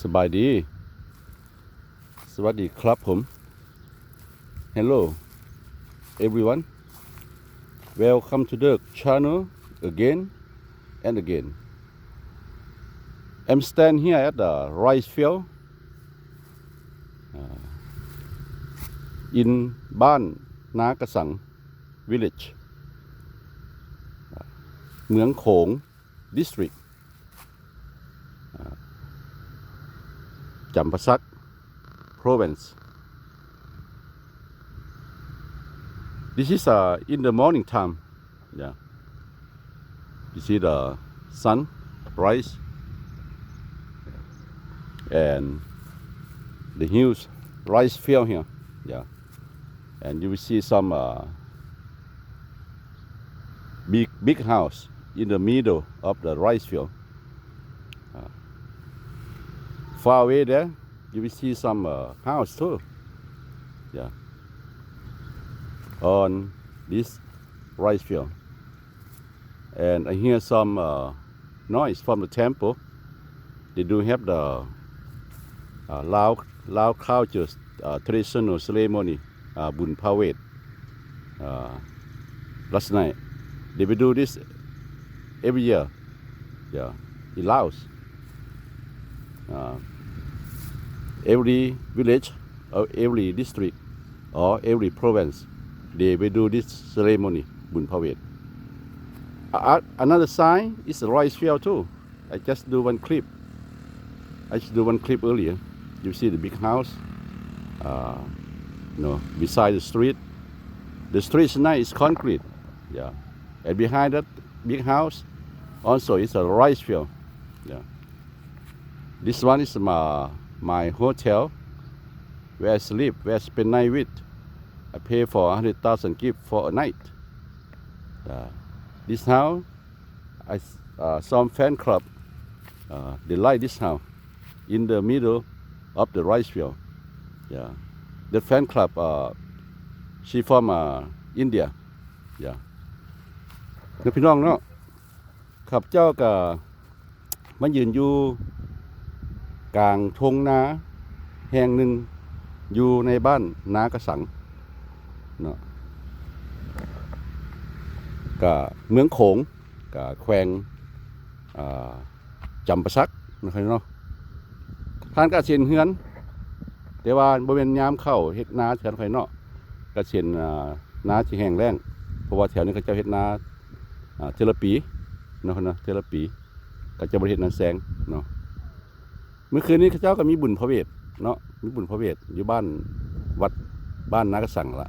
ສະບາຍດີ ສະຫວັດດີຄັບຜົມ Hello everyone, welcome to the channel again and again. I'm stand here at the rice field, uh, in ບ້ານນາກະສັງ village, ເມືອງໂຂງ district, uh, ຈຳປາສັກ province. This is, uh, in the morning time. Yeah. You see the sun rise and the huge rice field here. Yeah. And you will see some, uh, big, big house in the middle of the rice field. Uh, far away there, you will see some, uh, house too. Yeah. On this rice field. And I hear some, uh, noise from the temple. They do have the, uh, Lao, Lao culture, uh, traditional ceremony, uh, ບຸນພະເວດ uh, last night. They will do this every year. Yeah, in Laos. Uh, every village, uh, every district, or every province, they will do this ceremony, ບຸນພະເວດ. Uh, uh, another sign is the rice field too. I just do one clip. I just do one clip earlier. You see the big house, uh, you know, beside the street. The street tonight is concrete. Yeah. And behind that big house, also is a rice field. Yeah. This one is my, my hotel, where I sleep, where I spend night with. I pay for hundred thousand kyat for a night. Uh, this house, I s-, uh, some fan club, uh, they like this house in the middle of the rice field. Yeah. The fan club, uh, she from, uh, India. Yeah. ເນາະ ພີ່ນ້ອງເນາະ. ຂ້າພະເຈົ້າກະມາຢືນຢູ່ກາງທົ່ງນາແຫ່ງໜຶ່ງ ຢູ່ໃນບ້ານນາກະສັງເນາະ ກະເມືອງໂຂງ ກະແຂວງ ອ່າ ຈຳປາສັກເນາະ ທ່ານກະຊິເຫັນເຮືອນ ແຕ່ວ່າບໍ່ແມ່ນຍາມເຂົ້າເຮັດນາແຖວຂ້ອຍເນາະ ກະຊິເຫັນ ອ່າ ນາທີ່ແຫ້ງແລ້ງ ເພາະວ່າແຖວນີ້ເຂົາເຈົ້າເຮັດນາ ອ່າ ເທື່ອລະປີເນາະ ເທື່ອລະປີ ເຂົາເຈົ້າບໍ່ໄດ້ເຮັດນາແຊງເນາະ. ມື້ຄືນນີ້ເຂົາເຈົ້າກໍມີບຸນພະເວດເນາະ ມີບຸນພະເວດຢູ່ບ້ານ ວັດບ້ານນາກະສັງລະ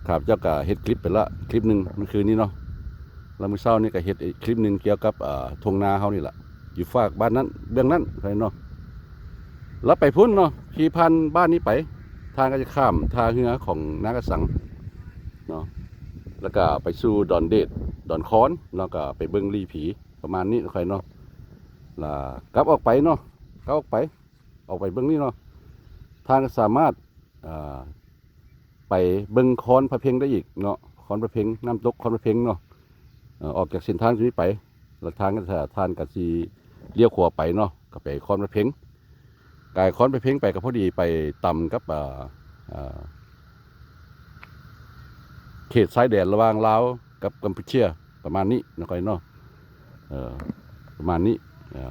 ຂ້າພະເຈົ້າກໍເຮັດຄລິບໄປລະຄລິບໜຶ່ງມື້ຄືນນີ້ເນາະ ລະມື້ເຊົ້ານີ້ກໍເຮັດອີກຄລິບໜຶ່ງກ່ຽວກັບ ອ່າ ທົ່ງນາເຮົານີ້ລະ ຢູ່ຟາກບ້ານນັ້ນເບື້ອງນັ້ນເນາະ ລະໄປພຸ້ນເນາະ ຂີ່ຜ່ານບ້ານນີ້ໄປ ທ່ານກໍຈະຂ້າມທ່າເຮືອຂອງນາກະສັງເນາະ ລະກະໄປສູ່ດອນເດດ ດອນຄອນ ລະກະໄປເບິ່ງຫຼີຜີ ປະມານນີ້ເນາະ ຂ້ອຍເນາະ ລະກັບອອກໄປເນາະ ກັບອອກໄປ ອອກໄປເບິ່ງນີ້ເນາະ ທ່ານກໍສາມາດ ເອີ ໄປເບິ່ງຄອນພະເພັງໄດ້ອີກເນາະ ຄອນພະເພັງ ນ້ຳຕົກຄອນພະເພັງເນາະ ເອີ ອອກຈາກເສັ້ນທາງຕົວນີ້ໄປ ລະທາງ ທ່ານກໍຊິລ້ຽວຂວາໄປເນາະ ກໍໄປຄອນພະເພັງ ກາຍຄອນພະເພັງໄປກໍພໍດີໄປຕຳກັບ ເອີ ເອີ ເຂດຊາຍແດນລະຫວ່າງລາວກັບກຳປູເຈຍ ປະມານນີ້ເນາະ ຂ້ອຍເນາະ ເອີ ປະມານນີ້ ເອີ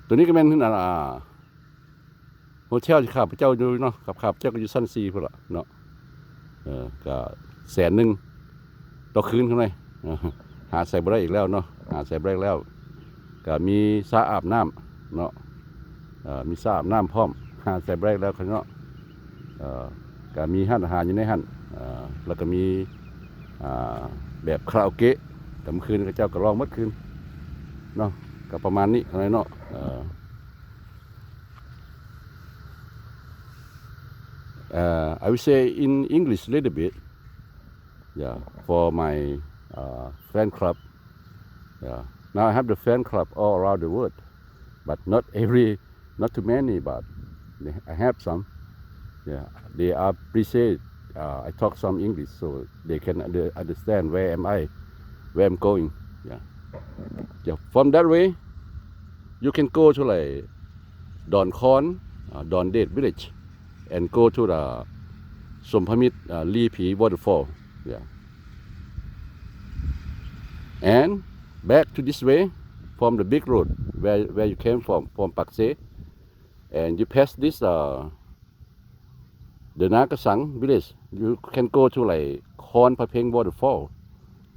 ໂຕນີ້ກໍແມ່ນ ອ່າ ໂຮເທວທີ່ຂ້າພະເຈົ້າຢູ່ເນາະ ຂ້າພະເຈົ້າກໍຢູ່ຊັ້ນສີ່ພຸ້ນລະເນາະ ເອີ ກໍແສນໜຶ່ງຕໍ່ຄືນ ຂ້າງໃນ ຫາໃສ່ບໍ່ໄດ້ອີກແລ້ວເນາະ ຫາໃສ່ບໍ່ໄດ້ແລ້ວ ກໍມີສະອາບນ້ຳເນາະ ເອີ ມີສະອາບນ້ຳພ້ອມ ຫາໃສ່ບໍ່ໄດ້ແລ້ວຂ້າງເນາະ ເອີ ກໍມີຮ້ານອາຫານຢູ່ໃນຫັ້ນ ເອີ ແລ້ວກໍມີ ອ່າ ແບບຄາຣາໂອເກະ ກໍມື້ຄືນເຂົາເຈົ້າກໍຮ້ອງໝົດຄືນເນາະ ກໍປະມານນີ້ຂ້າງໃນເນາະ ເອີ Uh, I will say in English a little bit, yeah, for my, uh, fan club. Yeah. Now I have the fan club all around the world, but not every, not too many, but they, I have some. Yeah, they appreciate, uh, I talk some English, so they can under-, understand where am I, where I'm going. Yeah. Yeah, from that way, you can go to, like, Don Khon, uh, Don Date village, and go to the Somphamiet, uh, Lee Phi waterfall. Yeah. And back to this way from the big road where, where you came from, from Pak Se, and you pass this, uh, the Nakasang village, you can go to, like, Khon Phapheng waterfall,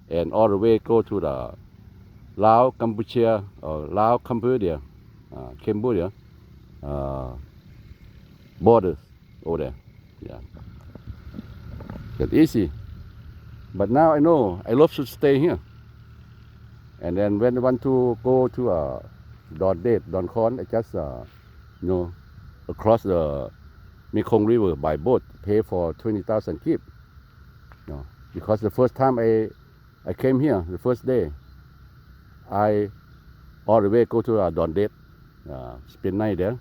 and all the way go to the Lao, Cambodia, or Lao, Cambodia, uh, Cambodia, uh, border over there. Yeah. That's easy. But now I know I love to stay here. And then when I want to go to, uh, Don Date, Don Khon, I just, uh, you know, across the Mekong River by boat, pay for twenty thousand kyat. You know, because the first time I, I came here, the first day, I all the way go to, uh, Don Date, uh, spend night there.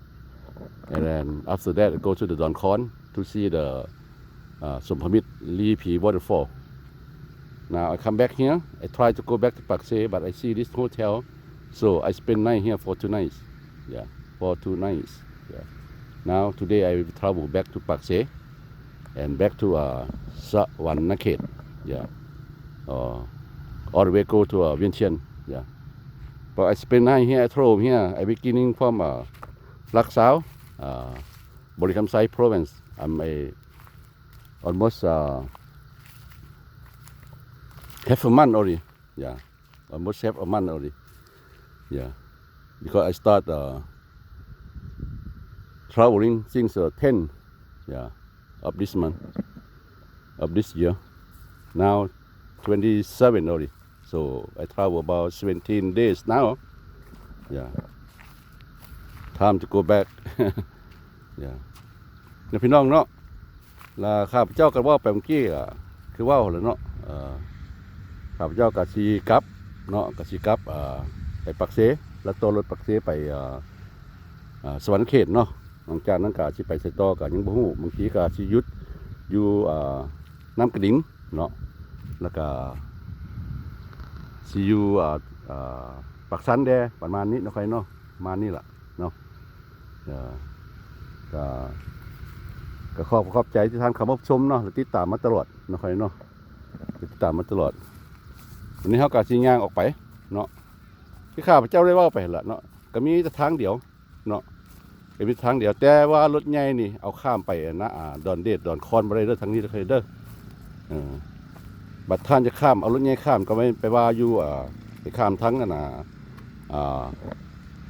And then after that, I go to the Don Khon to see the, uh, Somphamiet Lee Phi waterfall. Now I come back here. I try to go back to Pak Se, but I see this hotel, so I spend night here for two nights. Yeah, for two nights. Yeah. Now today I will travel back to Pak Se and back to, uh, Sawannakhet. Yeah. Uh, all the way go to, uh, Vientiane. Yeah. But I spend night here at home here. I beginning from, uh, Laksao, uh, Bori Khamsai province. I'm a almost, uh, half a month already. Yeah, almost half a month already. Yeah, because I start, uh, traveling since, uh, ten, yeah, of this month, of this year. Now twenty-seven already. So I travel about seventeen days now. Yeah. Time to go back. Yeah. ນະພີ່ນ້ອງເນາະ ລະຂ້າພະເຈົ້າກໍເວົ້າໄປເມື່ອກີ້ ກໍຄືເວົ້າແຫຼະເນາະ ເອີ ຂ້າພະເຈົ້າກໍຊິກັບເນາະ ກໍຊິກັບ ເອີ ໄປປາກເຊ ລະຕໍ່ລົດປາກເຊໄປ ເອີ ເອີ ສະຫວັນນະເຂດເນາະ. ຫຼັງຈາກນັ້ນກໍຊິໄປໃສຕໍ່ກໍຍັງບໍ່ຮູ້ ບາງທີກໍຊິຢຸດຢູ່ ເອີ ນ້ຳກະດິງເນາະ ລະກະຊິຢູ່ ເອີ ເອີ ປາກຊັນແດ່ ປະມານນີ້ເນາະ ຂ້ອຍເນາະ ປະມານນີ້ລະເນາະ. ເອີ ກະ ກະຂອບ ຂອບໃຈທີ່ທ່ານເຂົ້າມາຊົມເນາະ ແລະ ຕິດຕາມມາຕະຫຼອດເນາະ ຂ້ອຍເນາະ ຕິດຕາມມາຕະຫຼອດ. ວັນນີ້ເຮົາກະຊິຍ່າງອອກໄປເນາະ ຄືຂ້າພະເຈົ້າໄດ້ເວົ້າໄປຫັ້ນລະເນາະ ກະມີແຕ່ທາງດຽວເນາະ ກະມີທາງດຽວ ແຕ່ວ່າລົດໃຫຍ່ນີ້ເອົາຂ້າມໄປອັນນະ ອາ ດອນເດດ ດອນຄອນບໍ່ໄດ້ເດີ ທາງນີ້ເດີ ເອີ ບັດທ່ານຈະຂ້າມ ເອົາລົດໃຫຍ່ຂ້າມ ກໍໄປ ໄປວ່າຢູ່ ອ່າ ໄປຂ້າມທາງອັນນ່າ ອ່າ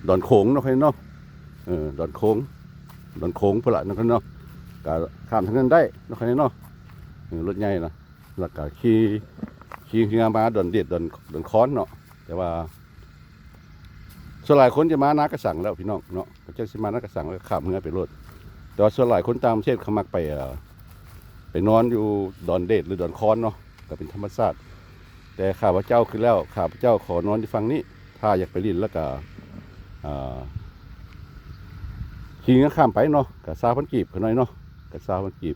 ດອນໂຂງເນາະ ຂ້ອຍເນາະ ເອີ ດອນໂຂງ ດອນໂຂງພຸ້ນລະເນາະ ຂ້ອຍເນາະ ກໍຂ້າມທາງນັ້ນໄດ້ເນາະ ຂ້ອຍເນາະ ເອີ ລົດໃຫຍ່ນະ ແລ້ວກໍຂີ່ ຂີ່ເຮືອມາດອນເດດ ດອນ ດອນຄອນເນາະ ແຕ່ວ່າ ສ່ວນຫຼາຍຄົນຈະມານາກະສັງແລ້ວພີ່ນ້ອງເນາະ ເຂົາເຈົ້າຊິມານາກະສັງແລ້ວຂ້າມເຮືອໄປໂລດ. ແຕ່ວ່າສ່ວນຫຼາຍຄົນຕ່າງປະເທດເຂົາມັກໄປ ເອີ ໄປນອນຢູ່ດອນເດດ ຫຼື ດອນຄອນເນາະ ກໍເປັນທຳມະຊາດ. ແຕ່ຂ້າພະເຈົ້າຄືແລ້ວ ຂ້າພະເຈົ້າຂໍນອນຢູ່ຝັ່ງນີ້ ຖ້າຢາກໄປຫຼິ້ນແລ້ວກໍ ເອີ ຂີ່ເຮືອຂ້າມໄປເນາະ ກໍຊາວພັນກີບ ຂ້ານ້ອຍເນາະ ກໍຊາວພັນກີບ.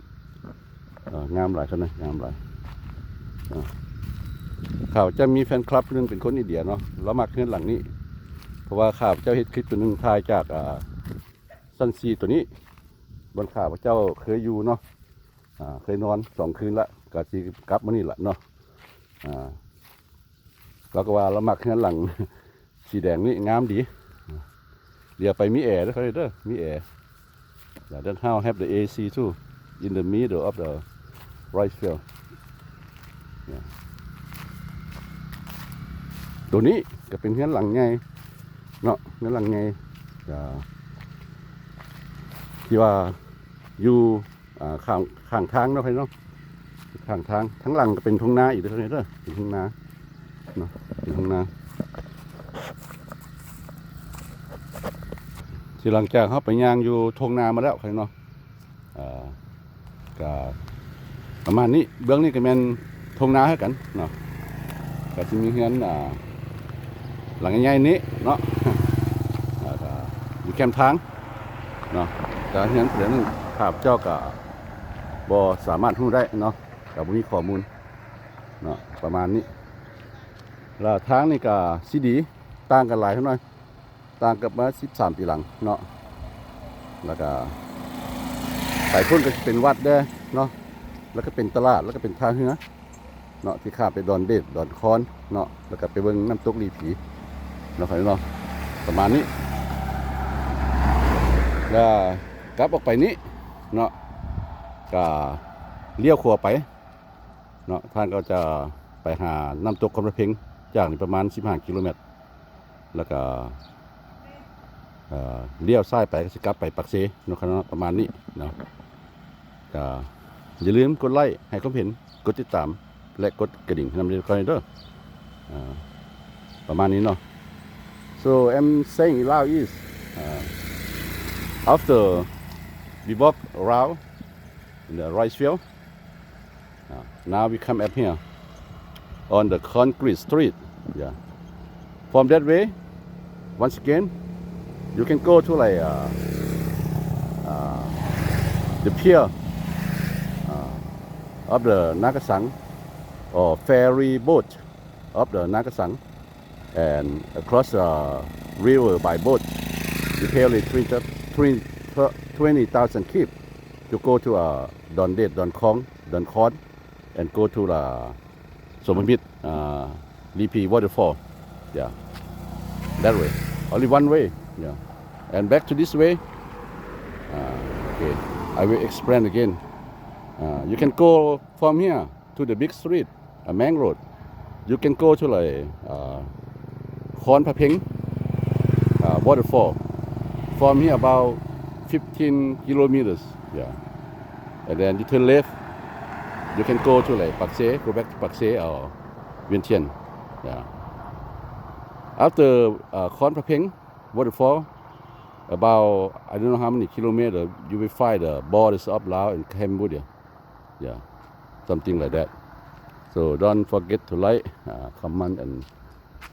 ເອີ ງາມຫຼາຍ ຂ້ານ້ອຍ ງາມຫຼາຍ. ເອີ ຂ້າພະເຈົ້າມີແຟນຄລັບຜູ້ໜຶ່ງເປັນຄົນອິນເດຍເນາະ ລາວມັກເຮືອນຫຼັງນີ້ ເພາະວ່າຂ້າພະເຈົ້າເຮັດຄລິບຕົວໜຶ່ງ ຖ່າຍຈາກ ອ່າ ຊັ້ນສີ່ຕົວນີ້ ບ່ອນຂ້າພະເຈົ້າເຄີຍຢູ່ເນາະ ອ່າ ເຄີຍນອນສອງຄືນລະ ກໍຊິກັບມື້ນີ້ລະເນາະ. ອ່າ ລາວກໍວ່າລາວມັກເຮືອນຫຼັງ ສີແດງນີ້ງາມດີ. ດຽວໄປມີແອເດີ ເຂົາເດີ ມີແອ. Yeah, that house have the A C too in the middle of the rice field. Yeah. ໂຕນີ້ກໍເປັນເຮືອນຫຼັງໃຫຍ່ເນາະ ເຮືອນຫຼັງໃຫຍ່ ທີ່ວ່າຢູ່ ອ່າ ຂ້າງ ຂ້າງທາງເນາະ ຂ້າງເນາະ ຂ້າງທາງ ທາງຫຼັງກໍເປັນທົ່ງນາອີກເດີ ເປັນທົ່ງນາເນາະ ເປັນທົ່ງນາ. ທີ່ຫຼັງຈາກເຮົາໄປຍ່າງຢູ່ທົ່ງນາມາແລ້ວ ຂ້າງເນາະ ອ່າ ກໍປະມານນີ້ ເບື້ອງນີ້ກໍແມ່ນທົ່ງນາຄືກັນເນາະ ກໍຊິມີເຮືອນ ອ່າ ຫຼັງໃຫຍ່ນີ້ເນາະ ແລ້ວກໍຢູ່ແຄມທາງເນາະ ແຕ່ເຮືອນຜູ້ໃດນັ້ນ ຂ້າພະເຈົ້າກໍບໍ່ສາມາດຮູ້ໄດ້ເນາະ ກໍບໍ່ມີຂໍ້ມູນເນາະ ປະມານນີ້. ແລ້ວທາງນີ້ກໍຊິດີ ຕ່າງກັນຫຼາຍເທົ່ານັ້ນ ຕ່າງກັບມາສິບສາມປີຫຼັງເນາະ. ແລ້ວກະໄປພຸ້ນກໍຊິເປັນວັດແດ່ເນາະ ແລ້ວກໍເປັນຕະຫຼາດ ແລ້ວກໍເປັນທ່າເຮືອເນາະ ທີ່ຂ້າມໄປດອນເດດ ດອນຄອນເນາະ ແລ້ວກໍໄປເບິ່ງນ້ຳຕົກລີພີເນາະ ເນາະ ປະມານນີ້. ແລ້ວກັບອອກໄປນີ້ເນາະ ກະລ້ຽວຂວາໄປເນາະ ທ່ານກໍຈະໄປຫານ້ຳຕົກຄອນພະເພັງ ຈາກນີ້ປະມານສິບຫ້າກິໂລແມັດ ແລ້ວກະ ເອີ ລ້ຽວຊ້າຍໄປກໍຊິກັບໄປປາກເຊເນາະ ປະມານນີ້ເນາະ. ກະຢ່າລືມກົດໄລ້ ໃຫ້ຄວາມເຫັນ ກົດຕິດຕາມ ແລະ ກົດກະດິ່ງນຳເດີ ເດີ. ເອີ ປະມານນີ້ເນາະ. So I'm saying in Lao is, uh, after we walk around in the rice field, uh, now we come up here on the concrete street. Yeah. From that way, once again, you can go to, like, uh, uh, the pier, uh, of the Nakasang or ferry boat of the Nakasang and across the river by boat. You pay only twenty, twenty, twenty thousand kyat to go to, uh, Don Det, Don Kong, Don Khon, and go to the Somamit, uh, Lipi waterfall. Yeah. That way. Only one way. Yeah. And back to this way. Uh, okay. I will explain again. Uh, you can go from here to the big street, uh, main road. You can go to, like, uh, Khon Phapeng, uh, waterfall. From here about fifteen kilometers. Yeah. And then you turn left, you can go to, like, Pakse, go back to Pakse or Vientiane. Yeah. After, uh, Khon Phapeng waterfall, about, I don't know how many kilometer, you will find the borders of Laos and Cambodia. Yeah. Something like that. So don't forget to like, uh, comment and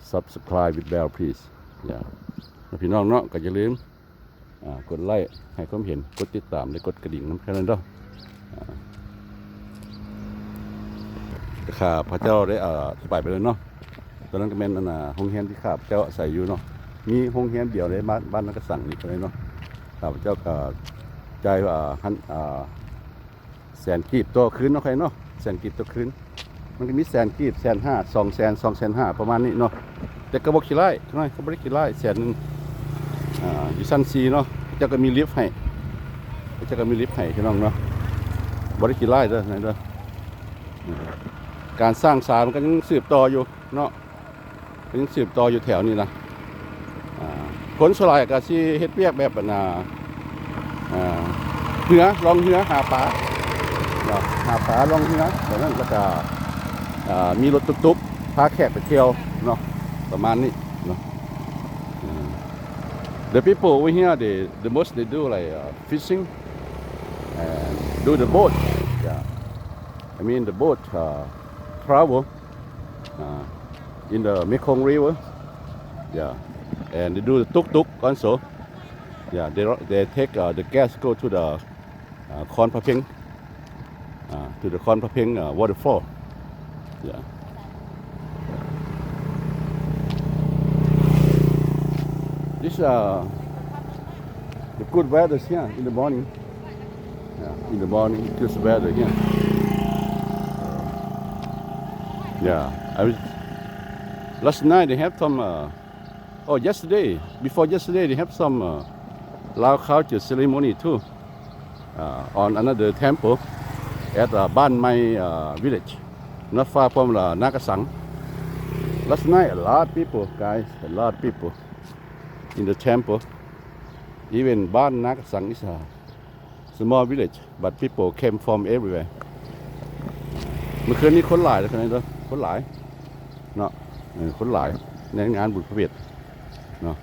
subscribe with bell, please. Yeah. ແລ້ວພີ່ນ້ອງເນາະ ກໍຢ່າລືມ ອ່າ ກົດໄລ້ ໃຫ້ຄວາມເຫັນ ກົດຕິດຕາມ ແລະ ກົດກະດິ່ງນຳ channel ເດີ. ອ່າ ຂ້າພະເຈົ້າໄດ້ ອະທິບາຍໄປແລ້ວເນາະ. ຕອນນັ້ນກໍແມ່ນ ອັນນ່າ ໂຮງແຮມທີ່ຂ້າພະເຈົ້າອາໄສຢູ່ເນາະ. ມີໂຮງແຮມດຽວໃນບ້ານ ບ້ານນາກະສັງນີ້ເທົ່ານັ້ນເນາະ. ຂ້າພະເຈົ້າກໍຈ່າຍ ອ່າ ຫັ້ນ ອ່າ ແສນກີບຕໍ່ຄືນເນາະ ຂ້ອຍເນາະ ແສນກີບຕໍ່ຄືນ. ມັນກໍມີແສນກີບ ແສນຫ້າ ສອງແສນ ສອງແສນຫ້າ ປະມານນີ້ເນາະ. ແຕ່ກໍບໍ່ຂີ້ຮ້າຍ ຂ້ານ້ອຍກໍບໍ່ໄດ້ຂີ້ຮ້າຍ ແສນໜຶ່ງ ອ່າ ຢູ່ຊັ້ນສີ່ເນາະ. ເຂົາເຈົ້າກໍມີລິບໃຫ້ ເຂົາເຈົ້າກໍມີລິບໃຫ້ ພີ່ນ້ອງເນາະ. ບໍ່ໄດ້ຂີ້ຮ້າຍເດີ ເດີ. ການສ້າງສາມັນກໍຍັງສືບຕໍ່ຢູ່ເນາະ. ກໍຍັງສືບຕໍ່ຢູ່ແຖວນີ້ນະ. ອ່າ ຄົນສ່ວນຫຼາຍກໍຊິເຮັດວຽກແບບ ອັນນ່າ ອ່າ ເຮືອ ລ່ອງເຮືອຫາປາເນາະ ຫາປາລ່ອງເຮືອແບບນັ້ນ. ແລ້ວກໍ ອ່າ ມີລົດຕຸກໆ ພາແຂກໄປທ່ຽວເນາະ ປະມານນີ້ເນາະ. ອືມ The people over here, they, the most they do, like, uh, fishing and do the boat. Yeah. I mean, the boat, uh, travel uh, in the Mekong River. Yeah. And they do the tuk-tuk also. Yeah, they, they take, uh, the gas go to the, uh, Khon Phapeng, uh, to the Khon Phapeng, uh, waterfall. Yeah. This, uh, the good weather here in the morning. Yeah, in the morning, just weather here. Yeah, I was, last night they have some, uh, oh, yesterday, before yesterday, they have some, uh, Lao culture ceremony too, uh, on another temple at, uh, Ban Mai, uh, village, not far from, uh, Nakasang. Last night, a lot of people, guys, a lot of people in the temple. Even Ban Nakasang is a small village, but people came from everywhere. ມື້ຄືນນີ້ຄົນຫຼາຍເດີ ຄົນຫຼາຍເນາະ. ເອີ ຄົນຫຼາຍໃນງານບຸນພະເວດເນາະ.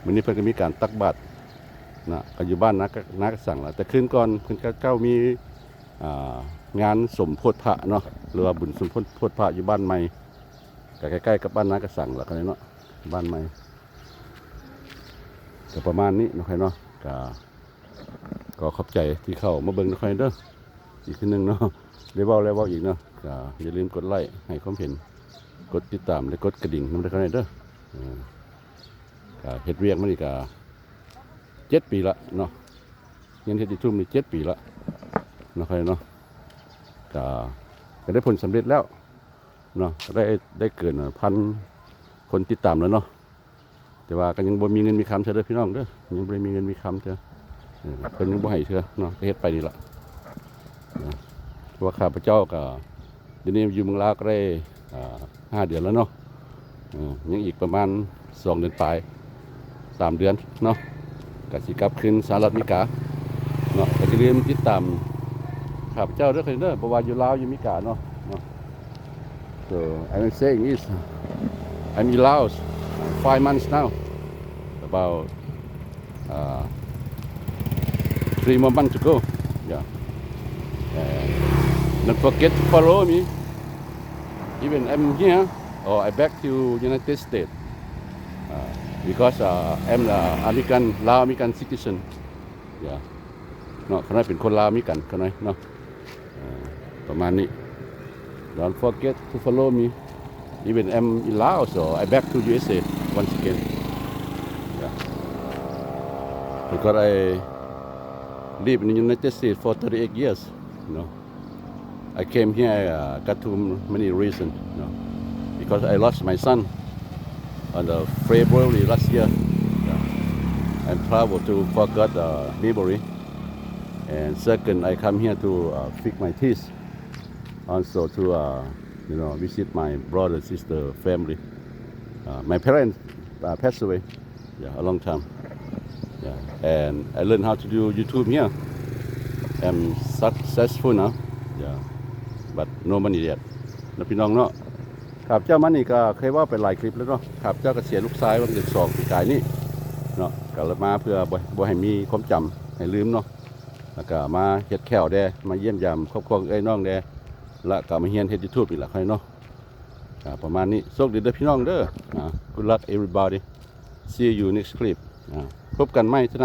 ມື້ນີ້ເພິ່ນກໍມີການຕັກບາດນະ ກໍຢູ່ບ້ານນາກະ ນາກະສັງລະ. ແຕ່ຄືນກ່ອນເພິ່ນກໍເຈົ້າມີ ອ່າ ງານສົມໂພດພະເນາະ ຫຼືວ່າບຸນສົມໂພດພະຢູ່ບ້ານໃໝ່ ກໍໃກ້ໆກັບບ້ານນາກະສັງລະ ກໍເນາະ ບ້ານໃໝ່. ກໍປະມານນີ້ເນາະ ຂ້ອຍເນາະ. ກໍ ກໍຂອບໃຈທີ່ເຂົ້າມາເບິ່ງນຳຂ້ອຍເດີ ອີກເທື່ອໜຶ່ງເນາະ. ໄດ້ເວົ້າແລ້ວເວົ້າອີກເນາະ. ກໍຢ່າລືມກົດໄລ້ ໃຫ້ຄວາມເຫັນ ກົດຕິດຕາມ ແລະ ກົດກະດິ່ງນຳເດີ ຂ້ອຍເດີ. ເອີ ກໍເຮັດວຽກມານີ້ກໍເຈັດປີລະເນາະ. ຮຽນເຮັດຢູທູບນີ້ເຈັດປີລະເນາະ ຂ້ອຍເນາະ ກະ ກະໄດ້ຜົນສຳເລັດແລ້ວເນາະ ກະໄດ້ ໄດ້ເກີນພັນຄົນຕິດຕາມແລ້ວເນາະ ແຕ່ວ່າກໍຍັງບໍ່ມີເງິນມີຄຳເທື່ອເດີພີ່ນ້ອງເດີ ຍັງບໍ່ໄດ້ມີເງິນມີຄຳເທື່ອ ເອີ ເພິ່ນຍັງບໍ່ໃຫ້ເທື່ອເນາະ ກໍເຮັດໄປນີ້ລະ ເພາະວ່າຂ້າພະເຈົ້າກໍ ດຽວນີ້ຢູ່ເມືອງລາວກໍໄດ້ ອ່າ ຫ້າເດືອນແລ້ວເນາະ ເອີ ຍັງອີກປະມານສອງເດືອນປາຍ ສາມເດືອນເນາະ ກໍຊິກັບຄືນສະຫະລັດອາເມລິກາເນາະ ກໍຢ່າລືມຕິດຕາມຂ້າພະເຈົ້າເດີ ເດີ ບໍ່ວ່າຢູ່ລາວຢູ່ອາເມລິກາເນາະ ເນາະ. So, I'm saying is, I'm in Laos five months now, about, uh, three more months to go. Yeah. And don't forget to follow me. Even I'm here, or I back to United States, uh, because, uh, I'm a American, Lao American citizen. Yeah. ເນາະ ຂ້ານ້ອຍເປັນຄົນລາວມີກັນ ຂ້ານ້ອຍເນາະ ເອີ ປະມານນີ້. Don't forget to follow me. Even I'm in Laos, so I back to U S A once again. Yeah. Because I live in the United States for thirty-eight years, you know. I came here, uh, got too many reasons, you know, because I lost my son on the February last year. Yeah. And travel to forget the memory. And second, I come here to, uh, fix my teeth. Also to, uh, you know, visit my brother, sister, family. Uh, my parents, uh, passed away, yeah, a long time. Yeah, and I learned how to do YouTube here. I'm successful now. Yeah, but no money yet. ເນາະ ພີ່ນ້ອງເນາະ ຂ້າພະເຈົ້າມານີ້ກໍເຄີຍເວົ້າໄປຫຼາຍຄລິບແລ້ວເນາະ ຂ້າພະເຈົ້າກໍເສຍລູກຊາຍວັນທີສອງປີກາຍນີ້ເນາະ ກໍເລີຍມາເພື່ອບໍ່ ບໍ່ໃຫ້ມີຄວາມຈຳ ໃຫ້ລືມເນາະ ແລ້ວກໍມາເຮັດແຂ້ວແດ່ ມາຢ້ຽມຢາມຄອບຄົວເອື້ອຍນ້ອງແດ່ ແລ້ວກໍມາຮຽນເຮັດຢູທູບອີກລະຂ້ອຍເນາະ. ອ່າ ປະມານນີ້ ໂຊກດີເດີພີ່ນ້ອງເດີ. ອ່າ Good luck everybody. See you next clip. ອ່າ ພົບກັນໃໝ່ເທື່ອໜ້າ